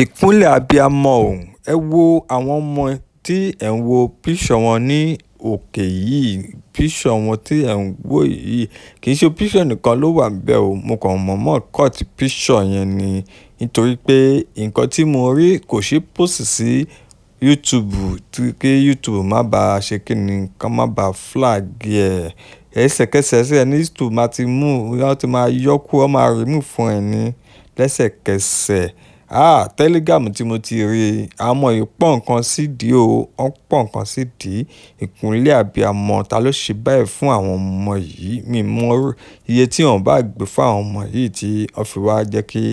Ìkúnlẹ̀ abiyamọ o. Ẹ wo àwọn ọmọ tí ẹ̀ ń wo picture wọn ní òkè yìí, picture wọn tí ẹ̀ ń wò yìí. Kì í ṣe picture nìkan ló wà níbẹ̀ o. Mo kàn mọ̀ọ́mọ̀ cut picture yẹn ni nítorí pé nǹkan tí mo rí kò ṣe post sí YouTube, kí YouTube má ba ṣe kíni, kí wọ́n má ba flag ẹ̀. Ẹsẹ̀kẹsẹ̀ sí ẹni YouTube máa ti mú, wọ́n ti máa yọ kúrò, wọ́n máa remove fún ẹ ní lẹ́sẹ̀kẹsẹ̀. Ah, Telegram tí mo ti rí, àwọn ọmọ yìí pọ́n nǹkan sídìí o. Wọ́n pọ́n nǹkan sídìí. Ìkúnlẹ̀ abiyamọ, ta ló ṣe báyìí fún àwọn ọmọ yìí? Mi mọ iye tí wọ́n bá gbé fún àwọn ọmọ yìí tí wọ́n fi wá jẹ́ kí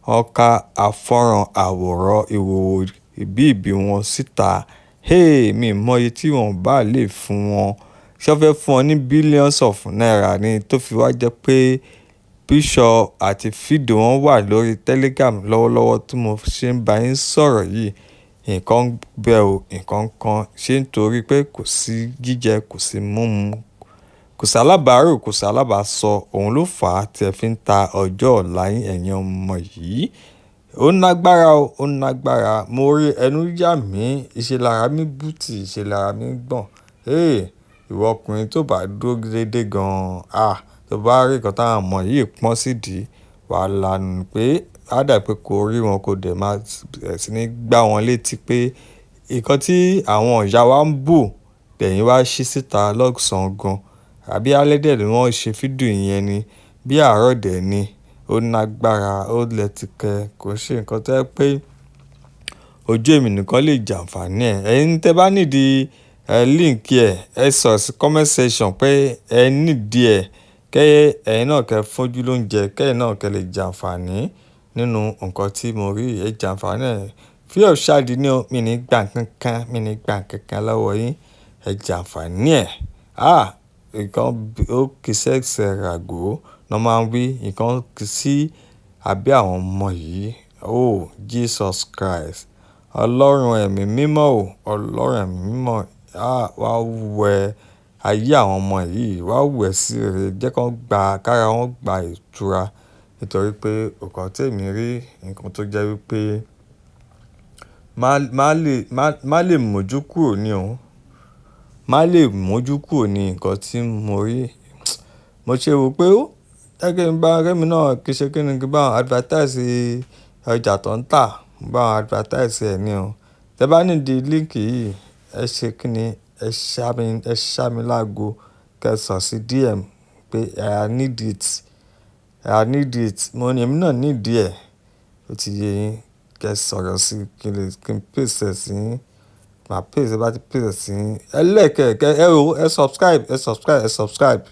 wọ́n ká àfọ́nrán àwòrán ìhòòhò ìbí ìbí wọn síta. Hey, mi mọ iye tí wọ́n bá lè fún wọn. Ṣé wọ́n fẹ́ fún wọn ní billions of naira ni tó fi wá jẹ́ pé picture àti fídíò wọn wà lórí Telegram lọ́wọ́lọ́wọ́ tí mo ṣe ń bá yín sọ̀rọ̀ yìí? Nǹkan ń bẹ o, nǹkan kan ṣé nítorí pé kò sí jíjẹ, kò sí mímu, kò sí alábàárò, kò sí alábàásọ. Òun ló fà á tí ẹ fi ń ta ọjọ́ ọ̀la yín, ẹ̀yin ọmọ yìí. Ó nágbára o, ó nágbára. Mo rí ẹnu yà mí, ìṣe lára mi bútì, ìṣe lára mi gbọ̀n. Hey, ìwọ ọkùnrin tó bá dúró dédé gan, ah, tó bá rí nǹkan tí àwọn ọmọ yìí pọ́n sídìí, wà á lanu pé, á dà pé kó rí wọn kó dẹ̀ máa bẹ̀rẹ̀ sí ní gbá wọn létí pé nǹkan tí àwọn ìyá wa ń bò lẹ́yìn wá ṣí síta lọ́sàn-án gan. Àbí alẹ́ dẹ̀ ni wọ́n ṣe fídíò yẹn ni, bí àárọ̀ dẹ̀ ni. Ó nágbára, ó lẹ́tìkẹ́, kò ṣe nǹkan tó jẹ́ pé ojú èmi nìkan lè jàǹfàní ẹ̀. Ẹ̀yin tí ẹ bá need link ẹ̀, ẹ sọ sí comment section pé ẹ need ẹ̀, kí ẹ̀yin náà kẹ́ fojú lóúnjẹ, kí ẹ̀yin náà kẹ́ lè jàǹfàní nínú nǹkan tí mo rí. Ẹ jàǹfàní ẹ̀. Free of charge ni o, mi ní gbà nǹkan, mi ní gbà nǹkan lọ́wọ́ yín. Ẹ jàǹfàní ẹ̀. Ah, nǹkan ó kì í ṣẹ̀ṣẹ̀ ràgó ló máa ń wí. Nǹkan kì í sí abẹ́ àwọn ọmọ yìí. Oh, Jesus Christ. Ọlọ́run ẹ̀mí mímọ́ o, Ọlọ́run ẹ̀mí mímọ́. Ah, wá wẹ ayé àwọn ọmọ yìí, wá wẹ̀ sí rere, jẹ́ kí wọ́n gba, kára wọn gba ìtura. Nítorí pé nǹkan tí èmi rí, nǹkan tó jẹ́ wípé má lè mójú kúrò ní òun. Má lè mójú kúrò ní nǹkan tí mo rí. Mo ṣe wò pé ó, jẹ́ kí n bá ọ̀rẹ́ mi náà kí ṣe kí ni kí n bá wọn advertise ọjà tó ń tà, bá wọn advertise ẹ̀ ní o. Tẹ bá need link yìí, ẹ ṣe kí ni, ẹ ṣá mi lágo, kí ẹ sọ sí DM pé I need it, I need it. Mo ní èmi náà need ẹ̀. Ó ti yé yín, kí ẹ sọ̀rọ̀ sí kí n lè, kí n paste ẹ̀ sí yín. Màá paste, ẹ bá ti paste ẹ̀ sí yín. Ẹ like ẹ, ẹ wo, ẹ subscribe, ẹ subscribe, ẹ subscribe.